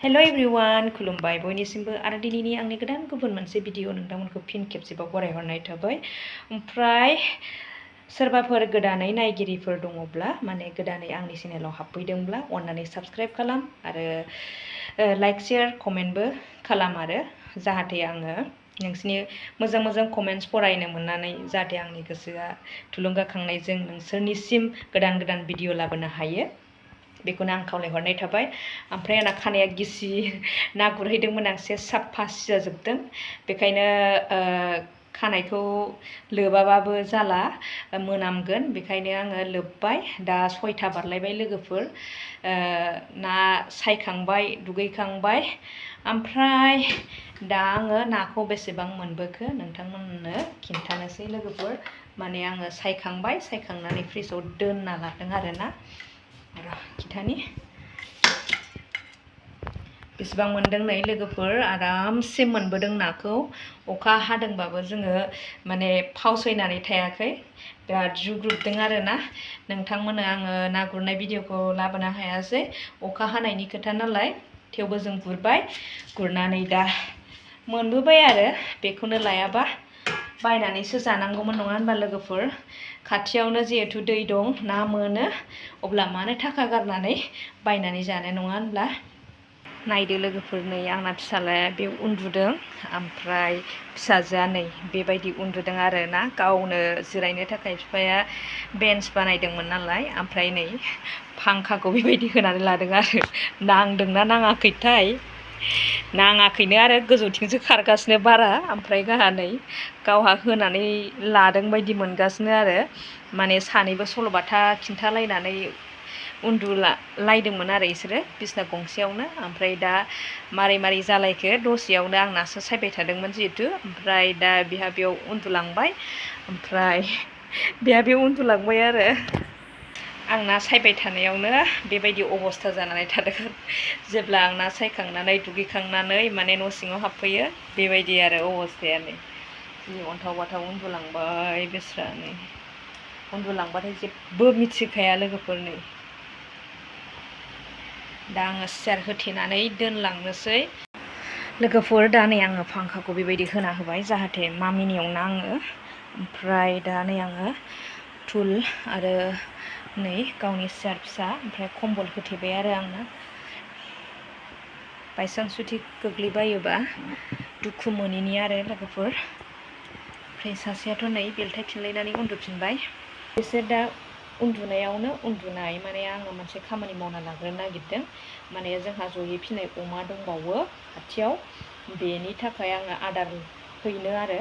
Hello everyone खुलुमबाय बयनिसिमबो आरो दिनैनि आंनि गोदान गुबुन मोनसे भिडिअ नोंथांमोनखौ फिन खेबसेबाव बरायहरनाय थाबाय। ओमफ्राय सोरबाफोर गोदानै नायगिरिफोर दङब्ला माने गोदानै आंनि चेनेलाव हाबफैदोंब्ला अन्नानै साबस्क्राइब खालाम आरो लाइक शेयार कमेन्टबो खालाम आरो जाहाथे आङो नोंसिनि मोजां मोजां कमेन्ट्स फरायनो मोननानै जाहाथे आंनि गोसोआ थुलुंगाखांनायजों नोंसोरनिसिम गोदान गोदान भिडिअ लाबोनो हायो बेखौनो आं खावलायहरनाय थाबाय। ओमफ्राय आंना खानाया गिसि ना गुरहैदोंमोन आं एसे साफा सिजाजोबदों बेखायनो खानायखौ लोबाबाबो जाला मोनामगोन बेखायनो आङो लोब्बाय। दा 6टा बारलायबाय लोगोफोर ना सायखांबाय दुगैखांबाय ओमफ्राय दा आङो नाखौ बेसेबां मोनबोखो नोंथांमोननो खिन्थानोसै लोगोफोर। माने आङो सायखांनानै फ्रिजआव दोनना लादों आरोना खिथानि बेसेबां मोनदों नै लोगोफोर आरामसे मोनबोदों नाखौ। अखा हादोंबाबो जोङो माने फावसयनानै थायाखै बिराद जुग्रुबदों आरोना। नोंथांमोननो आङो ना गुरनाय भिडिअखौ लाबोनो हायासै अखा हानायनि खोथा नालाय, थेवबो जों गुरनानै दा मोनबोबाय आरो बेखौनो लायाबा बायनानैसो जानांगौमोन नङा होनबा लोगोफोर। खाथियावनो जिहेथु दै दं ना मोनो अब्ला मानो थाखा गारनानै बायनानै जानो नङा होनब्ला। नायदो लोगोफोर नै आंना फिसालाया बे उन्दुदों ओमफ्राय फिसाजोआ नै बेबायदि उन्दुदों आरो ना। गावनो जिरायनो थाखाय बिफाया बेन्च बानायदोंमोन नालाय ओमफ्राय नै फांखाखौ बेबायदि होनानै लादों आरो नांदोंना नाङाखैथाय नाङाखैनो आरो गोजौथिंसो खारगासिनो बारा ओमफ्राय गाहा नै गावहा होनानै लादों बायदि मोनगासिनो आरो माने सानैबो सल'बाथा खिन्थालायनानै उन्दुलायदोंमोन आरो इसोरो बिसना गंसेयावनो। ओमफ्राय दा मारै जालायखो दसेयावनो आं नासो सायबाय थादोंमोन जिहेथु ओमफ्राय दा बिहा बेयाव उन्दुलांबाय ओमफ्राय बिहा बेयाव उन्दुलांबाय आरो आं ना सायबाय थानायावनो बेबायदि अबस्था जानानै थादों। जेब्ला आं ना सायखांनानै दुगैखांनानै माने न' सिङाव हाबफैयो बेबायदि आरो अबस्थाया नै जि अन्थाव बाथाव उन्दुलांबाय बेस्रा नै उन्दुलांबाथाय जेबो मिथिखाया लोगोफोर। नै दा आङो सियार होथेनानै दोनलांनोसै लोगोफोर। दा नै आङो फांखाखौ बेबायदि होना होबाय जाहाथे मामिनियाव नाङो। ओमफ्राय दा नै आङो टुल आरो नै गावनि सियार फिसा ओमफ्राय कम्बल होथेबाय आरो आङो बायसान्स जुदि गोग्लैबायोबा दुखु मोनैनि आरो लोगोफोर। ओमफ्राय सासेयाथ' नै बेलथाय फिनलायनानै उन्दुफिनबाय। बिसोर दा उन्दुनायावनो उन्दुनाय माने आङो मोनसे खामानि मावना लाग्रोनो नागिरदों। माने जोंहा जयै फिनाय अमा दंबावो खाथियाव, बेनि थाखाय आङो आदार हैनो आरो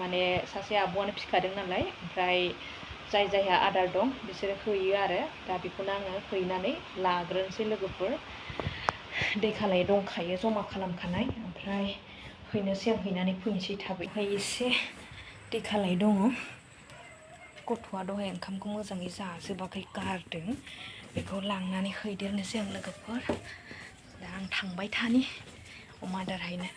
माने सासे आब'आनो फिखादों नालाय ओमफ्राय जायहा आदार दं बिसोरो हैयो आरो दा बेखौनो आङो हैनानै लाग्रोनोसै लोगोफोर। दै खालाय दंखायो जमा खालामखानाय ओमफ्राय हैनोसै आं हैनानै फैनोसै थाबै। ओमफ्राय एसे दै खालाय दङ गथ'आ दहाय ओंखामखौ मोजाङै जाजोबाखै गारदों बेखौ लांनानै हैदेरनोसै आं लोगोफोर। दा आं थांबाय थानि अमा आदार हैनो।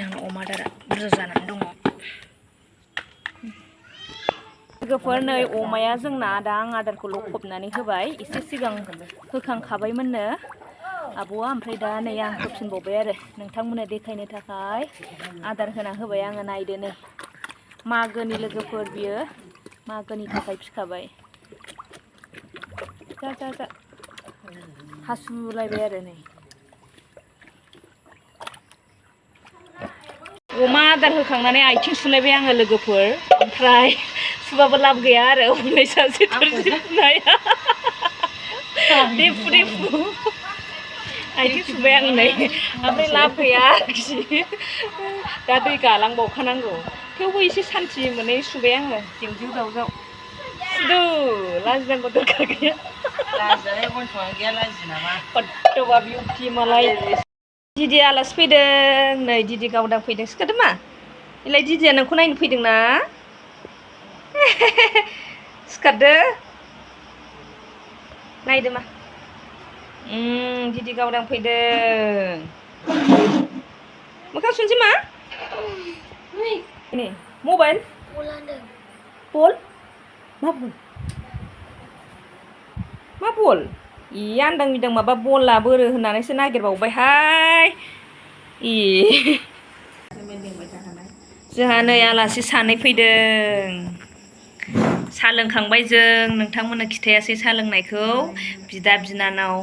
आंना अमा आदारा बुरजा जानानै दङ लोगोफोर। नै अमाया जोंना दा आं आदारखौ लखबनानै होबाय, एसे सिगां होखांखाबायमोननो आब'आ ओमफ्राय दा नै आं होफिनबावबाय आरो नोंथांमोननो देखायनो थाखाय आदार होना होबाय आङो। नायदो नै मागोनि लोगोफोर बियो मागोनि थाखाय फिखाबाय। जा हासुलायबाय आरो नै अमा आदार होखांनानै आथिं सुलायबाय आङो लोगोफोर। ओमफ्राय सुबाबो लाब गैया आरो हनै सासे थोरसिनाया देफु आथिं सुबाय आं नै ओमफ्राय लाब गैया आरोखि दा दै गालांबावखानांगौ। थेवबो एसे सान्थि मोनै सुबाय आङो जिउ जावजाव सुदु लाजिनांगौ दरखार गैया। लाजिनाय गन्थ'आ गैया लाजि नामा खथ्थ'बा बिउटि मालाय। दिदि आलासि फैदों नै दिदि गावदां फैदों। सिखारदो मा एलाय दिदिया नोंखौ नायनो फैदोंना सिखारदो नायदो मा दिदि गावदां फैदों। मोखां सुनोसै मा नै मबाइल बल मा बल इ आन्दां बिदां माबा बला बोरो होननानैसो नागिरबावबायहाय इ जोंहा नै आलासि सानै फैदों साहा लोंखांबाय जों नोंथांमोननो खिथायासै साहा लोंनायखौ बिदा बिनानाव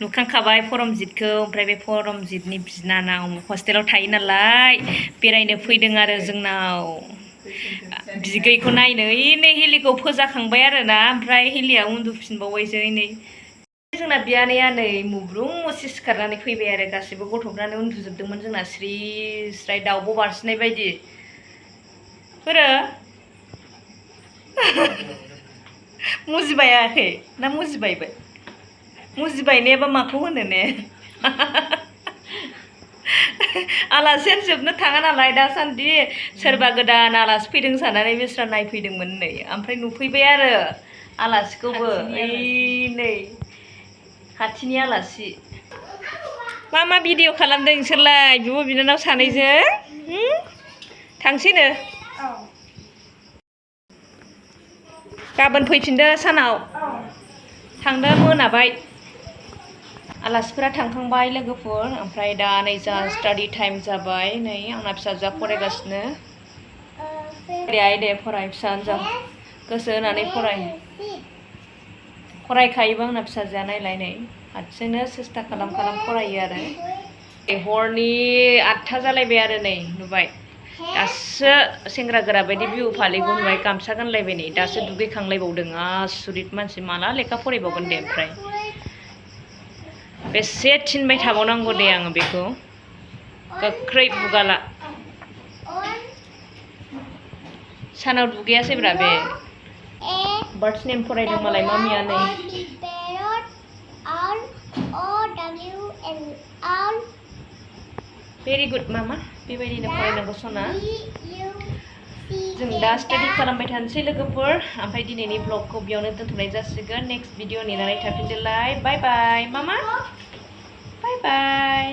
नुखांखाबाय परमजितखौ ओमफ्राय बे परमजितनि बिनानाव हस्टेलाव थायो नालाय बेरायनो फैदों आरो जोंनाव बिगैखौ नायनो नै हिलिखौ फोजाखांबाय आरोना ओमफ्राय हिलिया उन्दुफिनबावबायसो नै जोंना बियानैया नै मुब्रुं मुसि सिखारनानै फैबाय आरो गासिबो गथ'फ्रानो उन्दुजोबदोंमोन जोंना स्रि स्राय दाउब' बारसिनाय बायदि फोरो मुजिबायाखै ना मुजिबायबो मुजिबाय नेबा माखौ होनो ने आलासियानो जोबनो थाङा नालाय दासान्दि सोरबा गोदान आलासि फैदों साननानै बिस्रा नायफैदोंमोन नै ओमफ्राय नुफैबाय आरो आलासिखौबो ओइ नै खाथिनि आलासि मा भिडिअ खालामदों नोंसोरलाय बिब' बिनानाव सानैजों थांसैनो गाबोन फैफिनदो सानाव थांदो मोनाबाय आलासिफोरा थांखांबाय लोगोफोर ओमफ्राय दा नै जा स्टाडि टाइम जाबाय नै आंना फिसाजोआ फरायगासिनो दे फराय फिसा गोसो होनानै फरायखायोबो आंना फिसाजोआ नायलाय नै हारसिंनो सेस्था खालाम फरायो आरो हरनि 8था जालायबाय आरो नै नुबाय दासो सेंग्रा गोरा बायदि बिहु फालि गानबाय गामसा गानलायबाय नै दासो दुगैखांलायबावदों आसुरित मानसि माला लेखा फरायबावगोन दे ओमफ्राय बेसे थिनबाय थाबावनांगौ दे आङो बेखौ गोख्रै बुगाला सानाव दुगैयासैब्रा बे बार्डस नेम फरायदों मालाय मामिया नै भेरि गुड मामा बेबायदिनो फरायनांगौ सना जों दा स्टाडि खालामबाय थानोसै लोगोफोर ओमफ्राय दिनैनि ब्लगखौ बेयावनो दोनथ'नाय जासिगोन नेक्स्ट भिडिअ नेनानै थाफिनदोलाय बाय बाय मामा बाय बाय